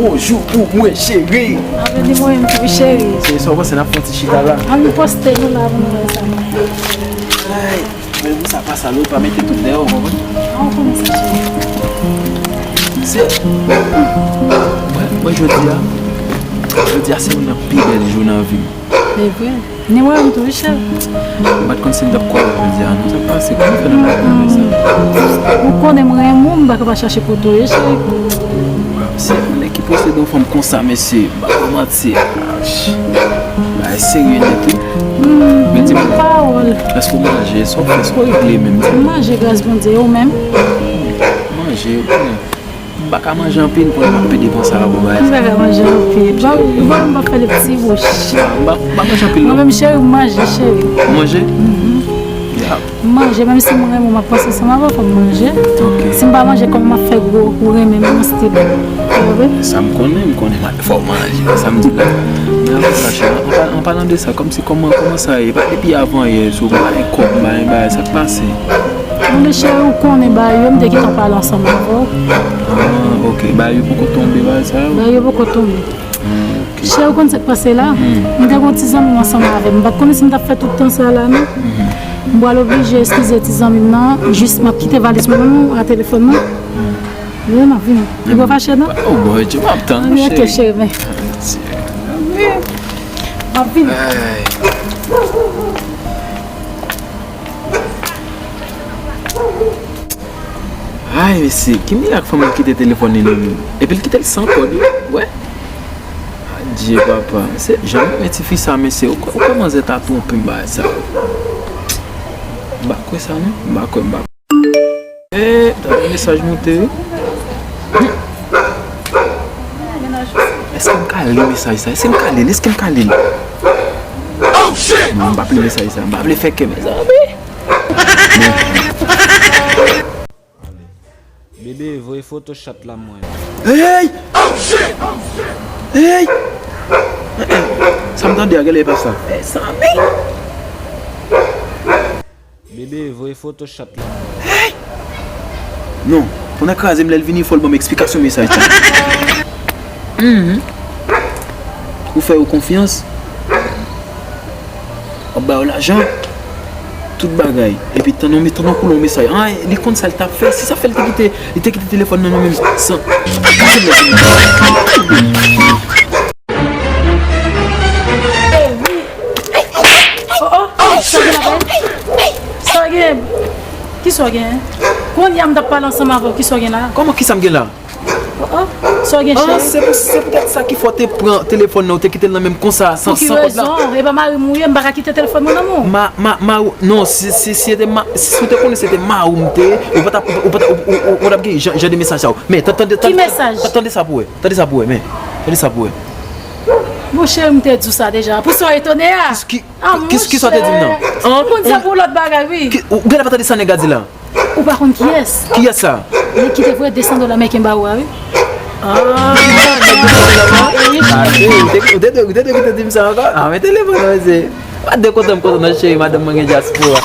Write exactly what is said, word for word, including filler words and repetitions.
Bonjou pou mwen, cheri. Avè li mwen menm tou, cheri. Se sa w panse n ap fè yon ti chita la? An nou poste nou la pou nou wè sa. Ay, men pou sa pa sa, nou pa mete tout dèyè, w konprann? An, w konnen sa, cheri. Se, mwen, mwen, jodi a, jodi a se youn nan pi bèl jou nan vi m. Se vre. Ni mwen menm tou, wi, cheri. M pa t konn si m t ap kwè w jodi a, non. Sa k pase? Kòman w fè nan bagay sa? Ou konnen m renmen w, m pa ka pa chache kote w ye, cheri. Waw, se yon nèg ki posede yon fanm konsa, mesye. M pa ba w manti. Ach. Bagay serye nèt, wi. Men di m, pawòl. Èske w manje? Sa w fè? Sa w regle menm? M manje, gras Bondye. E w menm? Manje, ou konnen. M pa ka manje anpil pou m ap pede panse avè w bagay sa. M pa ka manje anpil. Bon, bon, m pa fè de ti bouch. M pa, m pa manje anpil, non. Mwen menm, cheri, m manje, cheri. Ou manje? Mhm. Ya. M manje, menm si m renmen w, m ap panse ansanm avè w, fò m manje. Ok. Si m pa manje, kòman m ap fè gwo, ou renmen m, m still. Ou konprann? Sa m konnen, m konnen, m ap fò w manje. Sa m di la. Men anvan sa, cheri, an, an pa-, an palan de sa, kòmsi kòman, kòman sa ye? Pa depi avan yè, so, m pa gen kòb, m pa gen bagay, sa k pase? Mwen, cheri, ou konnen bagay yo, m te gentan pale ansanm avè w. Ah, ok. Bagay yo poko tonbe, bagay sa yo? Bagay yo poko tonbe. Hmm, ok. Cheri, ou konn sa k pase la? Hmm. M te gen yon ti zanmi m ansanm avè m. M pa t konnen si m t ap fè tout tan sa la, non. Mhm. M pral oblije eskize ti zanmi m nan. Jis m ap kite valiz mwen menm a telefòn mwen. Hmm. Wi, m ap vini. Ou pa fache, non? Oh, Bondye, m ap tann ou, cheri. Ok, cheri, men. M ap vini. Ay. Ay, mesye, ki mirak fanm nan kite telefòn li nan men m? Epi l kite l san kòd, wi. Wè? Adye, papa. Se, jan m renmen tifi sa, mesye. Ou, ou kwè manzè ta twonpe m bagay sa yo? M pa kwè sa, non. M pa kwè, m pa kwè. Eh, ta gen mesaj moute, wi. Èske m ka li mesaj sa? Èske m ka li l? Èske m ka li l? Non, m p ap li mesaj sa. M pa vle fè kè, mezanmi. Bebe, voye foto chat la mwen. Hey! Hey! Sa m tande a, genlè e pa sa. Mezanmi! Bebe, voye foto chat la. Hey! Non, tonnè kraze m, lè l vini, fò l ban m eksplikasyon mesaj sa. Mhm. Ou fè yo konfyans. W ap ba yo lajan. Tout bagay. Epi tann yon, tann yon koulon mesaj. Ah, li konn sa l t ap fè. Se sa fè l te kite, li te kite telefòn nan nan men m. San. Oh, oh, sa gen la, sa gen. Kisa w gen? Kounye a m t ap pale ansanm avè w, kisa w gen la? Kòman kisa m gen la? Oh, oh, sa w gen, cheri? Ah, se pou, se poutèt sa ki fè w te pran telefòn nan, ou te kite l nan men m konsa, san, san kòd la. Pou ki rezon? E pa mari m ou ye, m pa ka kite telefòn mwen nan men w. Ma, ma, ma, non, si, si, si se te ma, si w te konnen se te mari w m te ye, ou pa t ap, ou pa t ap, ou, ou, ou pa t ap gen jan, jan de mesaj sa yo. Men, tan-, tande, tande, tande sa pou wè. Tande sa pou wè, men. Tande sa pou wè. Bon, cheri, m te di w sa deja. Pou sa w etone a? Ki, ki, ki, kisa w te di m nan? An? Moun sa pou lòt bagay, wi. Ou genlè pa tande sa nèg la di la? Ou pa konn kiyès? Kiyès sa? Nèg ki te voye de san dola meriken ba ou a, wi. Ah, nèg de san dola la? Wi. Ah, cheri, ou te, ou te, ou te, ou te di m sa ankò? Ah, men telefòn nan, mesye. Pa de kontan m kontan nan, cheri, madanm mwen gen dyaspora.